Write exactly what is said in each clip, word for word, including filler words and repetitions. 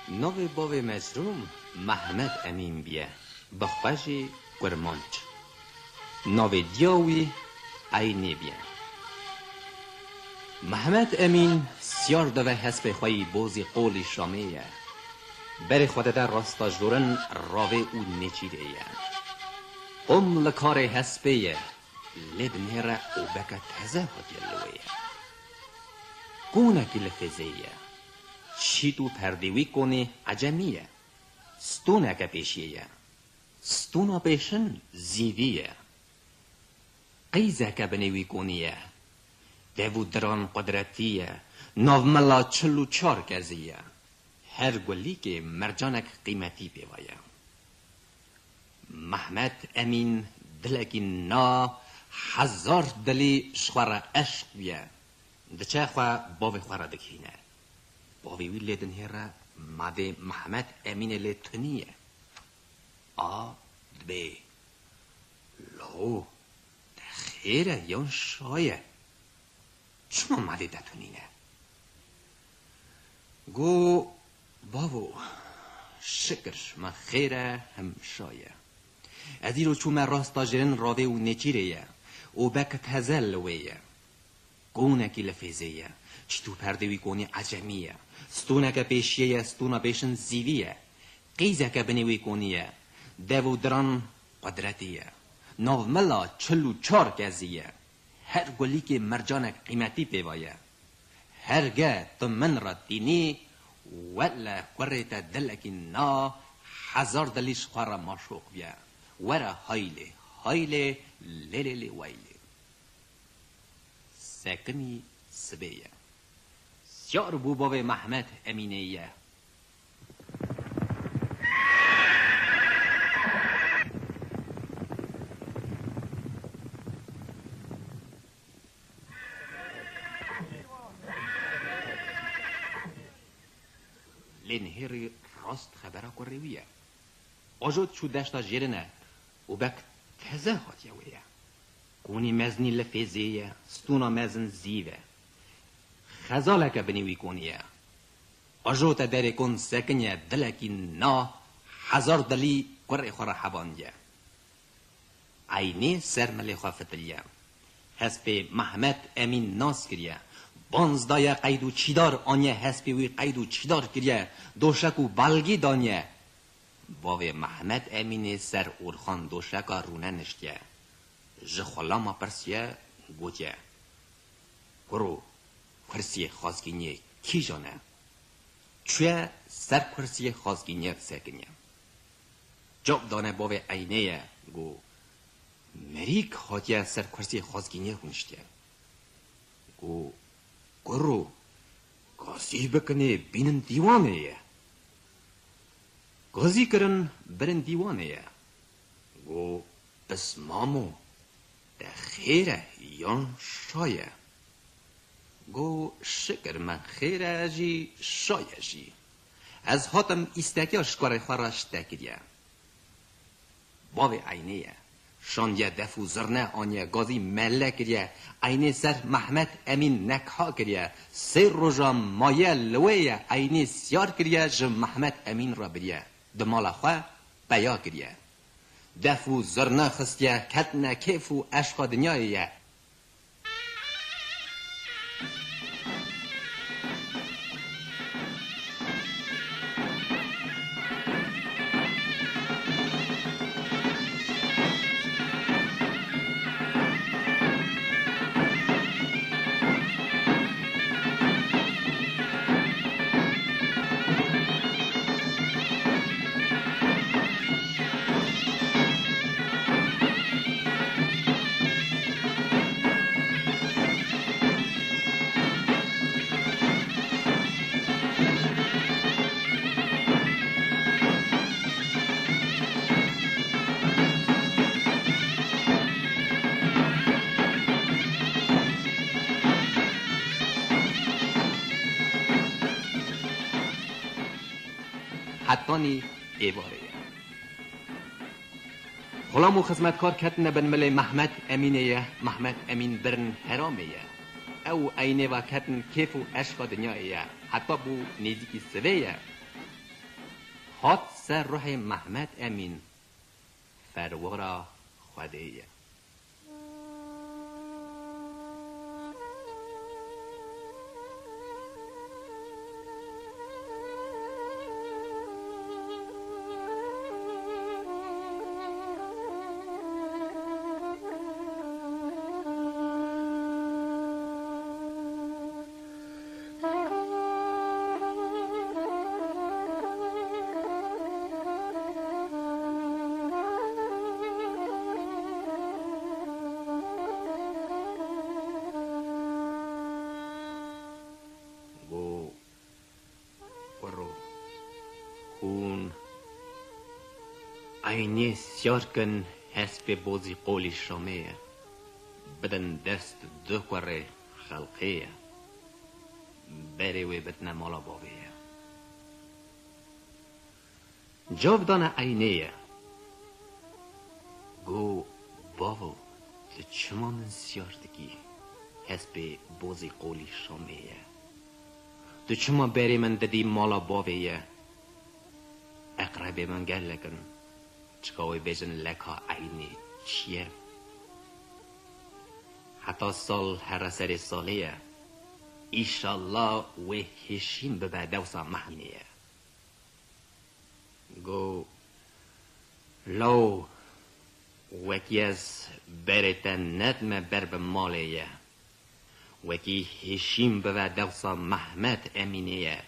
Navê bavê Mezlûm Mehmet Emîn biye, bi xwe jî Kurmanc. Navê diya wî Eynê biye. Mehmet Emîn siyar dive hespê xwe yî bozî qolî Şamê ye. Berê xwe dide rasta jorin ravê û nêçîrê ye. Qum li karê hespê ye, lê dinêre û beke teze hatiye li wê ye. Konekî li fêzê ye. Çît û perdê wî konê ecemî ye. Stoneke pêşiyê ye. Stona pêşin zîvî ye. Qîzeke binê wî konî ye. Dev û diran qudretî ye. Navmila çil û çar kezî ye. Her gulîkê mercanek qîmetî pê ve ye. Mehmet Emîn dilekî na hezar dilî ji xwe re eşq bûye. Diçe xwe bavê xwe re dikihîne. Bavê wî lê dinihêre madê Mehmet Emînê lê tunî ye. A dibê, Lo, te xêr e yan şa ye? Çima madê te tunîne? Go, Bavo, şikir, me xêr e, him şa ye. Ez îro çûme rasta jirin ravê û nêçîrê ye û bek teze li wê ye. Konekî li fêzê ye. Çît û perdê wî konî ecemî ye. Stoneke pêşiyê ye, stona pêşin zîvî ye. Qîzeke binê wî konî ye. Dev û diran qudretî ye. Navmila çil û çar kezî ye. Her gulîkê mercanek qîmetî pê ve ye. Herge tu min re tînî, wele kurê te dilekî na hezar dilî ji xwe re maşoq bûye. Were haylê, haylê, lê lê lê weylê. Sekinî sibê ye. Siyar bû bavê Mehmet Emînê ye. Lê nihêrî rast xebera kurê wî ye. Ajo çû deşta jêrine û bek teze hatiye wê ye. Konî mezinî li fêzê ye, stûna mezin zîv e. Xezaleke binî wî konî ye. Ajo te derê kon sekiniye, dilekî na hezar dilî kurê xwe re hebandiye. Eynê ser milê xwe fitiliye. Hespê Mehmet Emîn nas kiriye. Banz daye qeyd û çîdar aniye, hespê wî qeyd û çîdar kiriye. Doşek û balgî daniye. Bavê Mehmet Emînê ser Orxan doşeka rûne niştiye. Ji xulama pirsiye, gotiye, Kuro, kursiyê xazgîniyê kîjan e? Çûye ser kursiyê xazgîniyê sekiniye. Cewab dane bavê Eynê ye, got, Merîk hatiye ser kursiyê xazgîniyê rûniştiye. Got, Kuro, gazî bikinê bînin dîwanê ye. Gazî kirin birin dîwanê ye. Got, Pismamo, te xêr e yan şa ye? Got, Şikir, min xêr e jî, şa ye jî. Ez hatim îstekiya ji kurê xwe re ji te kiriye. Bavê Eynê ye. Şandiye def û zirne aniye, gazî mele kiriye. Eynê ser Mehmet Emîn nekha kiriye. Sê roja maye li wê ye, Eynê siyar kiriye, ji Mehmet Emîn re biriye. Di mala xwe peya kiriye. Def û zirne xistiye, ketine kêf û eşqa dinyayê ye. Hetanî êvarê ye. Xulam û xizmetkar ketine bin milê Mehmet Emînê ye, Mehmet Emîn birin heramê ye. Ew û Eynê ve ketin kêf û eşqa dinyayê ye, heta bû nêzîkî sivê ye. Hat ser ruhê Mehmet Emîn, ferwara Xwedê ye. Go, kuro, hûn eynê siyar kin, hespê bozî qolî Şamê ye. Bidin dest du kurê xelqê ye. Berê wê bidine mala bavê ye. Cavdana eynê ye. Go, bavo, tu çima min siyar dikî? Hespê bozî qolî Şamê ye. Tu çima berê min didî mala bavê ye? Eqrebê min gelek in. Çika wê bêjin leka eynê çi ye? Heta sal here serê salê ye. Îşallah wê hêşîn bibe dewsa Mehmînê ye. Go, law, wekî ez berê te nedime ber bi malê ye. Wekî hêşîn bibe dewsa Mehmet Emînê ye.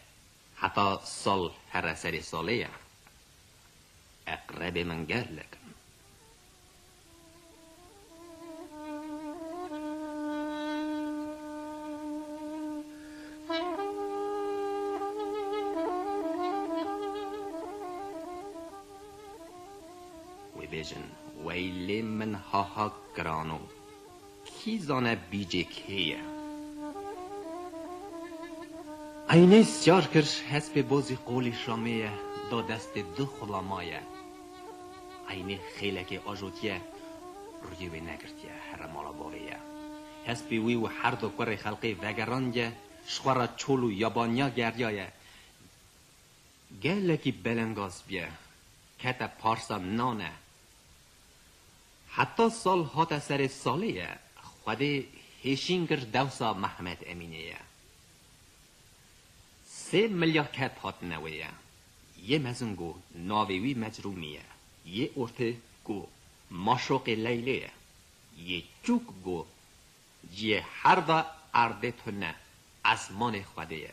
Heta sal here serê salê ye. Eqrebê min gelek in. Wê bêjin, weylê min ha ha girano. Kî zane bîcê kê ye? Eynê siyar kir, hespê bozî qolî Şamê ye, da destê du xulama ye. Eynê xêlekê ajotiye, rûyê wê negirtiye, here mala bavê ye. Hespê wî û her du kurê xelqê vegerandiye, ji xwe re çol û yabaniya geriyaye. Gelekî belengaz bûye, kete parsa nane. Heta sal hate serê salê ye, Xwedê hêşîn kir dewsa Mehmet Emînê ye. Sê milya kep hatine wê ye. Yê mezin go navê wî Mecrûmî ye. Yê ortê go Maşoqê Leylê ye. Yê çûk go cihê herda erdê tune, esmanê Xwedê ye.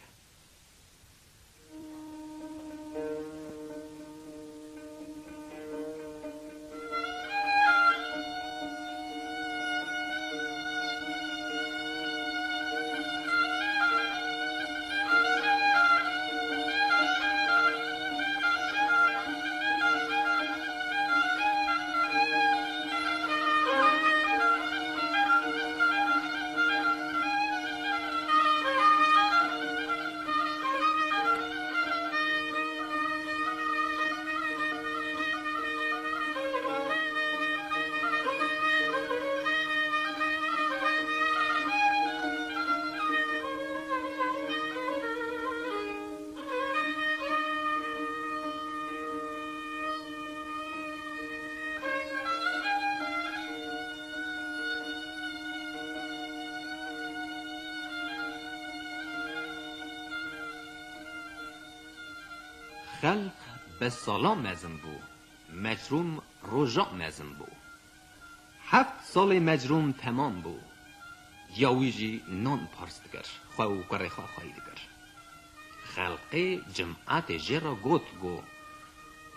Xelq bi salan mezin bû, Mecrûm rojan mezin bû. Heft salê Mecrûm temam bû. Ya wî jî nan pars dikir, xwe û kurê xwe xweyî dikir. Xelqê cimatê jê re got, go,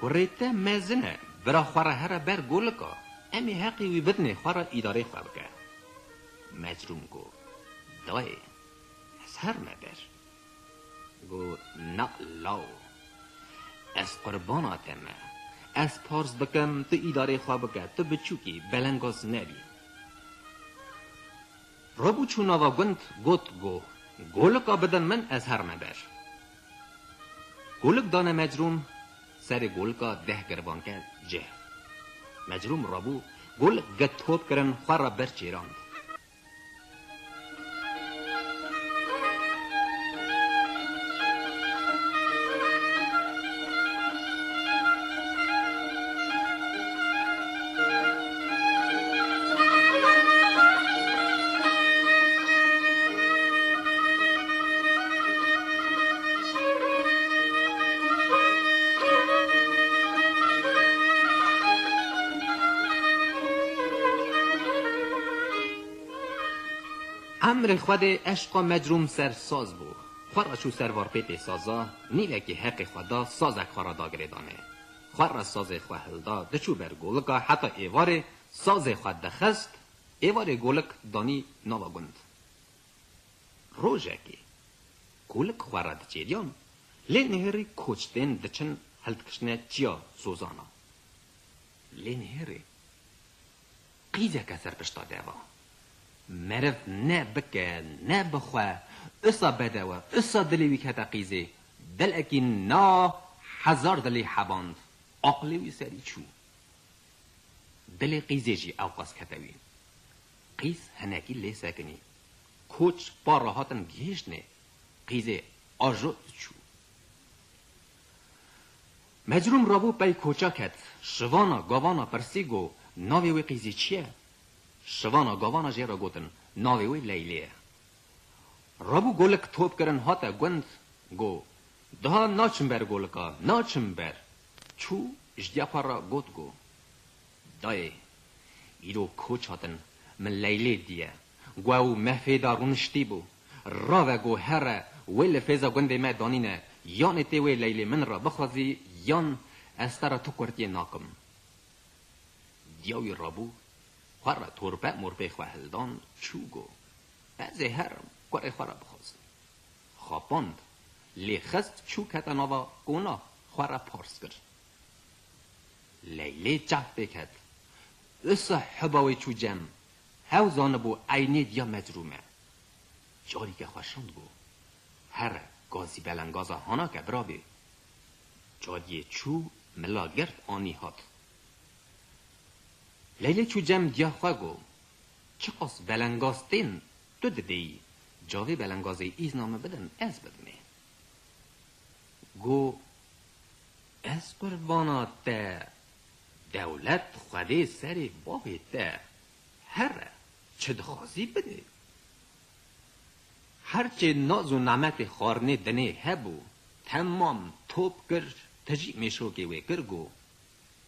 kurê te mezin e, bira xwe re here ber golika, em ê heqê wî bidinê xwe re îdarê xwe bike. Mecrûm go, dayê, ez herme ber. Go, na law. Ez qurbana te me. Ez pars dikim, tu îdarê xwe bike, tu biçûk î, belengaz nebî. Rabû çû nava gund, got, go, golika bidin min, ez herme ber. Golik dane Mecrûm, serê golika deh girvanke cih. Mecrûm rabû, golik get top kirin, xwe re ber çêrand. Emrê Xwedê eşqa Mecrûm ser saz bû. Xwe re çû ser varpêtê saza, nîvekî heqê xwe da, sazek xwe re da girêdanê. Xwe re sazê xwe hilda, diçû ber golika heta êvarê sazê xwe dixist, êvarê golik danî nava gund. Rojekê golik xwe re diçêriyan, lê nihêrî koç tên diçin hildikiştine çiya zozana. Lê nihêrê qîzeke ser pişta deva. Meriv ne bike, ne bixwe, usa bedew e, usa dilê wî kete qîzê, dilekî na hezar dilî heband, aqilê wî serî çû. Dilê qîzê jî ewqas kete wî. Qîz hinekî lê sekinî. Koç pa re hatin gihîştinê, qîzê ajo diçû. Mecrûm rabû pey koça ket, şivana gavana pirsî, go, "Navê wê qîzê çi ye?" Şivana gavana jê re gotin, "Navê wê Leylê ye." Rabû golik top kirin hate gund, go, "Daha naçim ber golika, naçim ber." Çû ji diya xwe re got, go, "Dayê, îro koç hatin, min Leylê diye. Go ew mefê de rûniştî bû. Rave go here, wê li fêza gundê me danîne, yan ê tê wê Leylê min re bixwazî, yan ez te re tu kurtiyê nakim." Diya wî rabû, xwe re torpe morpê xwe hildan, çû, go, "Ez ê herim, kurê xwe re bixwazim." Xapand, lê xist çû kete nava kona, xwe re pars kir. Leylê çav pê ket. Usa hiba wê çû cem, hew zanibû eynê diya Mecrûm e. Carîke xwe şand, go, "Here, gazî belengaza hana ke birabê." Cariyê çû, mila girt anî hat. Leylê çû cem diya xwe, go, "Çiqas belengaz tên tu didêyî, cavê belengazê îzna min bidin, ez bidimê." Go, "Ez qurbana te, dewlet Xwedê serê bavê te, here, çi dixwazî bidê." Her çê naz û nemetê xwarinê dinê hebû, temam top kir, tijî mêşokê wê kir, go,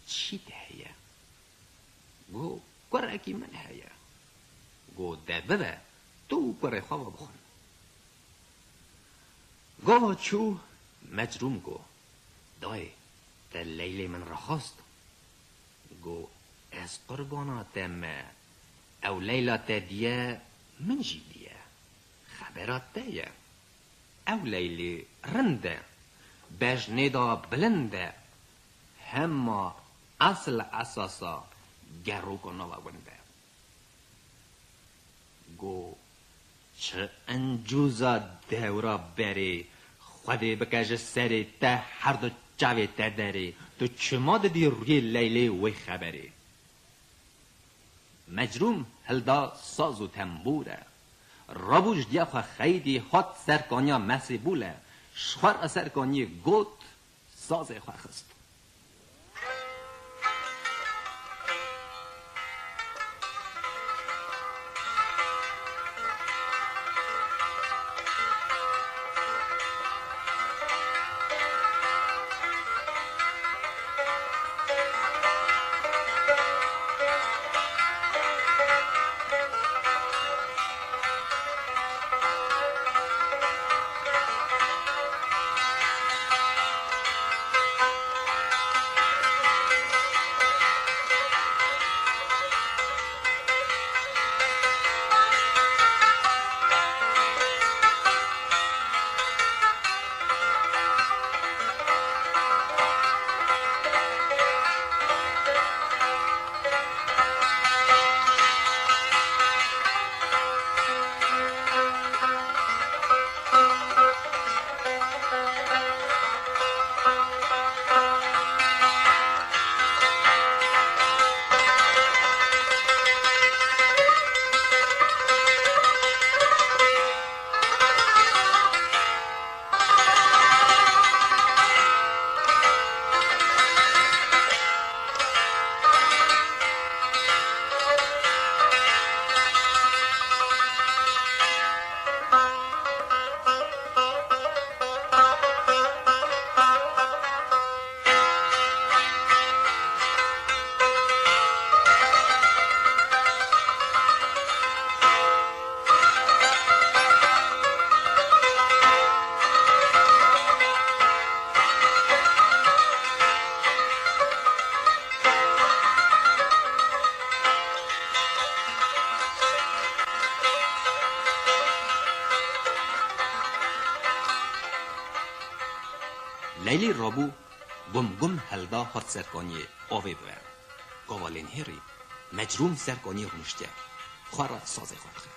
"Çi te heye?" Go, "Kurekî min heye." Go, "De bibe, tu û kurê xwe ve bixwin." Gava çû, Mecrûm go, "Dayê, te Leylê min re xwest?" Go, "Ez qurbana te me, ew Leyla te diye, min jî diye. Xebera te ye. Ew Leylê rind e, bejnê de bilind e, hema esil esasa gerok û nava gund e." Go, "Çi encûza dewra berê, Xwedê bike ji serê te her du çavê te derê, tu çima didî rûyê Leylê wê xeberê." Mecrûm hilda saz û tembûre. Rabû ji diya xwe xeydî hat ser kaniya Mesê Bûle. Ji xwe re ser kaniyê got, sazê xwe xist. Leylê rabû, Gumgum hilda hat ser kaniyê avê bibe. Gava lê nihêrî, Mecrûm ser kaniyê rûniştiye. Xwe re sazê xwe dixe.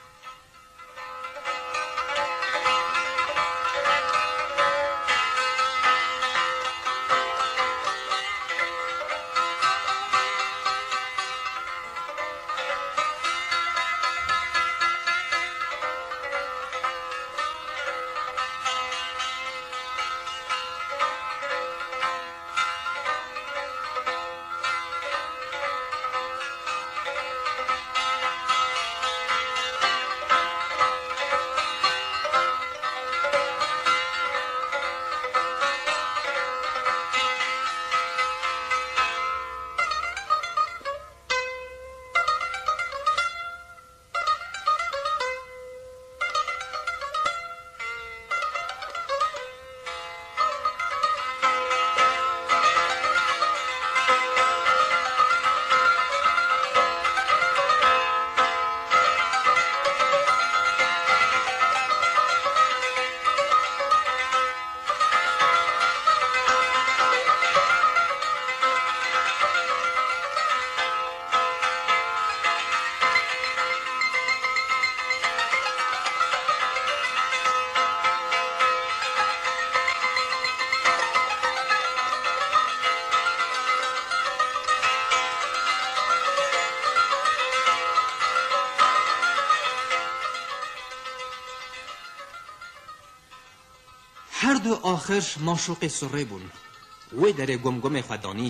Her du axir maşûqê surê bûn. Wê derê Gumgumê xwe danî,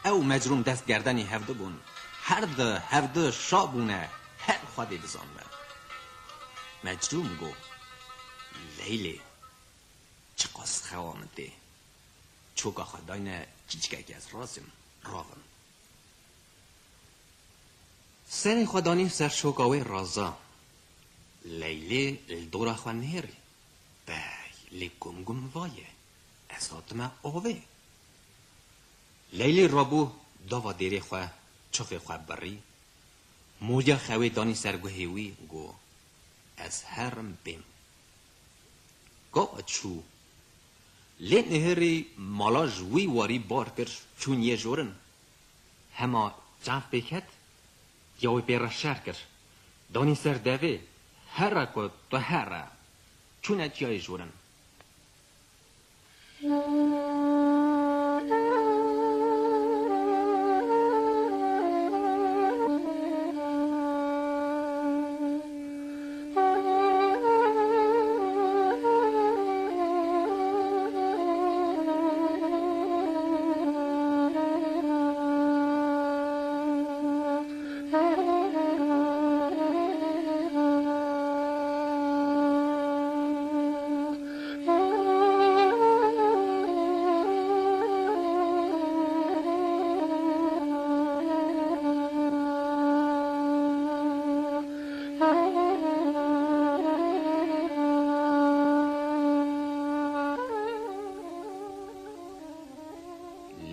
ew Mecrûm dest gerdenî hevdu bûn. Her du hevdu şa bûne, her Xwedê bizanbe. Mecrûm got, Leylê, çiqas xewa min tê. Çoka xwe dayne çîçikekî ez razim, ravim. Serê xwe danî ser çoka wê raza. Leylê li dora xwe nêrî. Bey, lê Gumgum va ye. Ez hatime avê. Leylê rabû dava dêrê xwe, çixê xwe birî. Moriya xewê danî ser guhê wî, got, Ez herim bêm. Gava çû. Lê nihêrî mala ji wî warî bar kir, çûn yê jorin. Hema çav pê ket, ya wê pê re şer kir. Danî ser devê, here ku tu here. Çûne çiyayê jorin.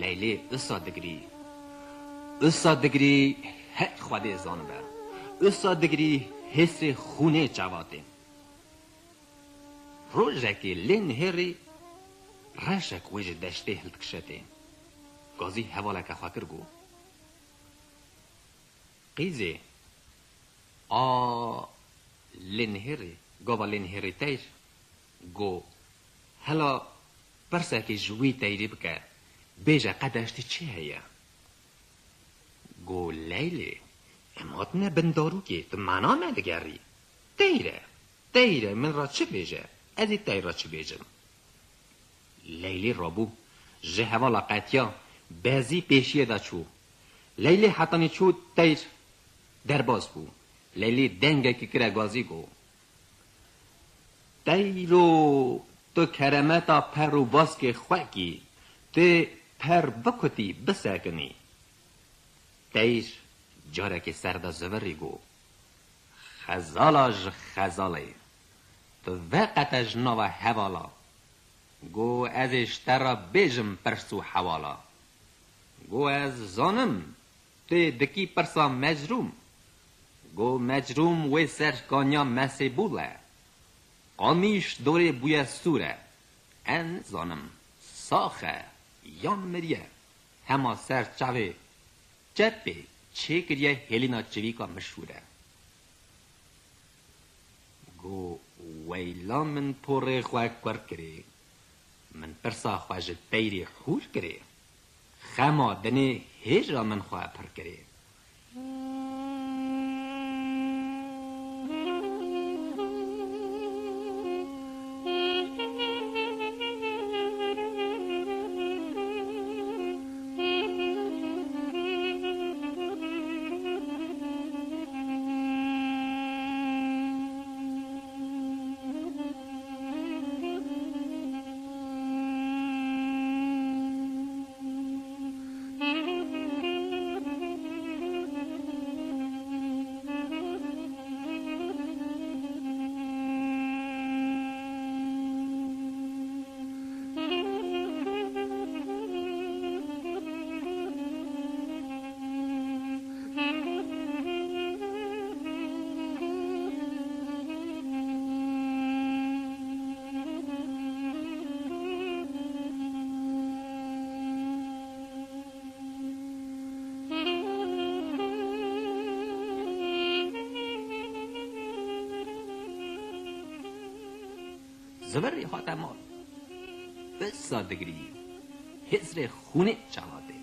Leylê usa digirî. Usa digirî, her Xwedê zanibe. Usa digirî, hêsê xûnê çavatê. Rojekê lê nihêrî reşek wê ji deştê hildikişetê. Gazî hevaleke xwe kir, got, Qîzê, a lê nihêrî, gava lê nihêrî teyr, got, Hela pirsekê ji wî teyrî bike, bêje qe deştê çi heye? Got, Leylê, em hatine bin darûkê, tu mena me digerî. Teyr e, teyr e, min re çi bêje, ez ê teyr re çi bêjim? Leylê rabû, ji hevala qetiya, bezî pêşiyê de çû. Leylê hetanî çû teyr derbas bû. Leylê dengekî kire gazî, got, Teyro, tu keremeta per û baskê xwe kî, tê per bikutî, bisekinî. Teyr carekê ser de zivirî, got, Xezala ji xezalê, tu veqete ji nava hevala. Got, Ez ê ji te re bêjim pirs û hewala. Got, Ez zanim, tê dikî pirsa Mecrûm. Got, Mecrûm wê ser kaniya Mesêbûl e. Qamîş dorê bûye sûr e. Ez nizanim. Sax e, yan miriye. Hema ser çavê çepê çêkiriye hêlîna çivîka mişûre. Go, weyla min porê xwe kur kirê. Min pirsa xwe ji peyrê hûr kirê. Xema dinê hêja min xwe pir kirê. Zivirî hate mal. Pisa digirî. Hêzrê xûnê çava tê.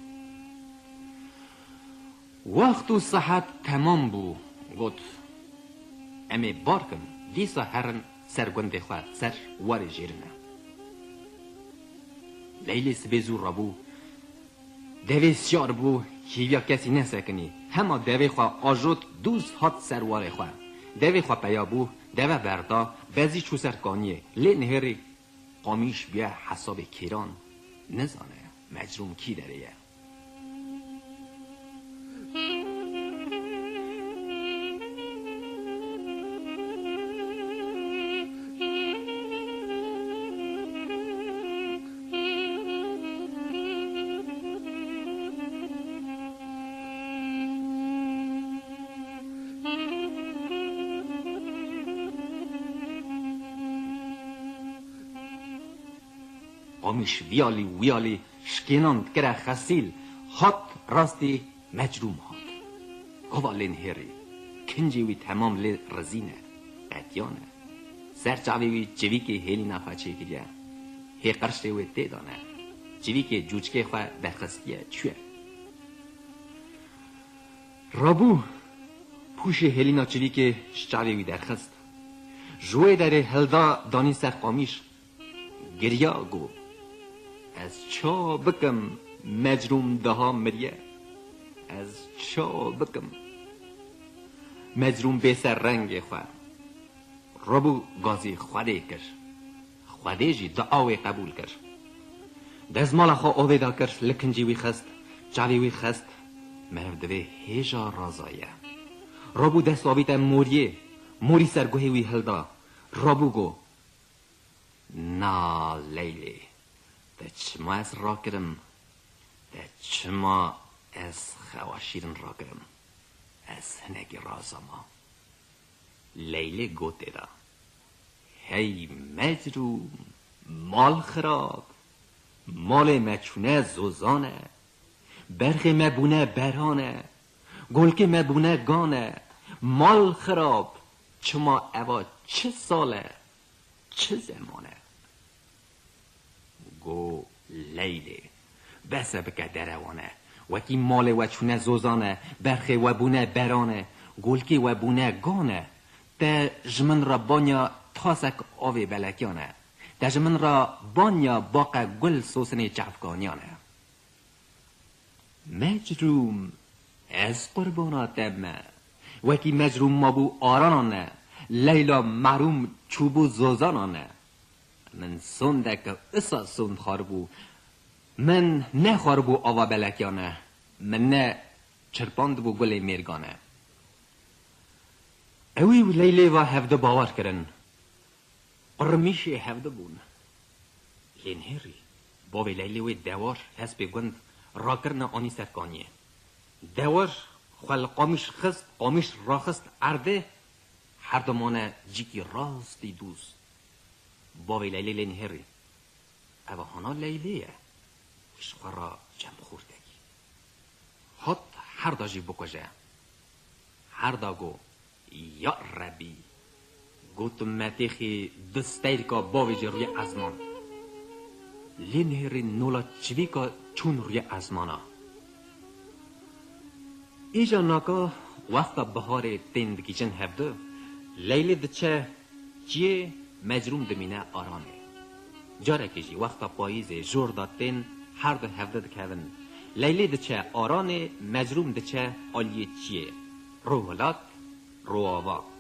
Wext û sihet temam bû. Got, em ê bar kin, dîsa herin ser gundê xwe, ser warê jêrine. Leylê sibê zû rabû. Devê siyar bû, hîviya kesî nesekinî. Hema devê xwe ajot, dûz hat ser warê xwe. Devê xwe peya bû, deve berda, bezî çû ser kaniyê. Lê nihêrî qamîş bûye hesabê kêran. Nizane Mecrûm kî derê ye. Qamîş vî alî wî alî şikênan dikire xesîl, hat rastî Mecrûm hat. Gava lê nihêrî, kincê wî temam lê rizîne, qetiyane. Ser çavê wî çivîkê hêlîna xwe çêkiriye. Hê qirşê wê tê dane. Çivîkê cûçkê xwe derxistiye, çûye. Rabû, pûşê hêlîna çivîkê ji çavê wî derxist. Ji wê derê hilda, danî ser qamîş. Giriya, got, ez ça bikim, Mecrûm daha miriye. Ez ça bikim? Mecrûm bê ser rengê xwe. Rabû gazî Xwedê kir. Xwedê jî dua wê qebûl kir. Dezmala xwe avê da kir, li kincî wî xist, çavê wî xist. Meriv divê hêja razaye. Rabû dest avîte moriyê, morî ser guhê wî hilda. Rabû got, Na Leylê, te çima ez rakirim? Te çima ez xewa şîrin rakirim? Ez hinekî razama. Leylê gotê da, Hey Mecrûm, mal xirab, malê me çûne zozan e, berxê me bûne beran e, golkê me bûne gan e, mal xirab, çima eva çi sal e? Çi zeman e? Go Leylê, bes e bike derewan e. Wekî malê we çûne zozan e, berxê we bûne beran e, golkê we bûne gan e. Te ji min re banya tasek avê belekiyane. Te ji min re banya baqe gul sosinê çavkaniyan e. Mecrûm, ez qurbana te me. Wekî Mecrûm mabû aranan e, Leyla Mehrûm çûbû zozanan e. Min sondeke isa sond xwaribû. Min nexwaribû ava belekiyane. Min ne çirpandibû gulê mêrgane. Ewî û Leylê va hevdu bawer kirin. Qurmîşê hevdu bûn. Lê nihêrî, bavê Leylê wê dewar hespê gund rakirine anî ser kaniyê. Dewar xwe li qamîş xist, qamîş raxist erdê, herdu mane cîkî rastî dûz. Bavê Leylê lê nihêrî. Ev hana Leylê ye. Ji xwe re çemxûrtekî. Hat herda jî bikuje. Herda got, Ya Rebî, gotim metêxî du steyrka bavêje rûyê ezman. Lê nihêrî nola çivîka çûn rûyê ezmana. Îja naka wexta biharê tên digihîjin hevdu, Leylê diçe çiyê, Mecrûm dimîne aranê. Carekê jî wexta payîzê jor de tên her du hevdu dikevin. Leylê diçe aranê, Mecrûm diçe aliyê çiyê. Rûhilat, rûava.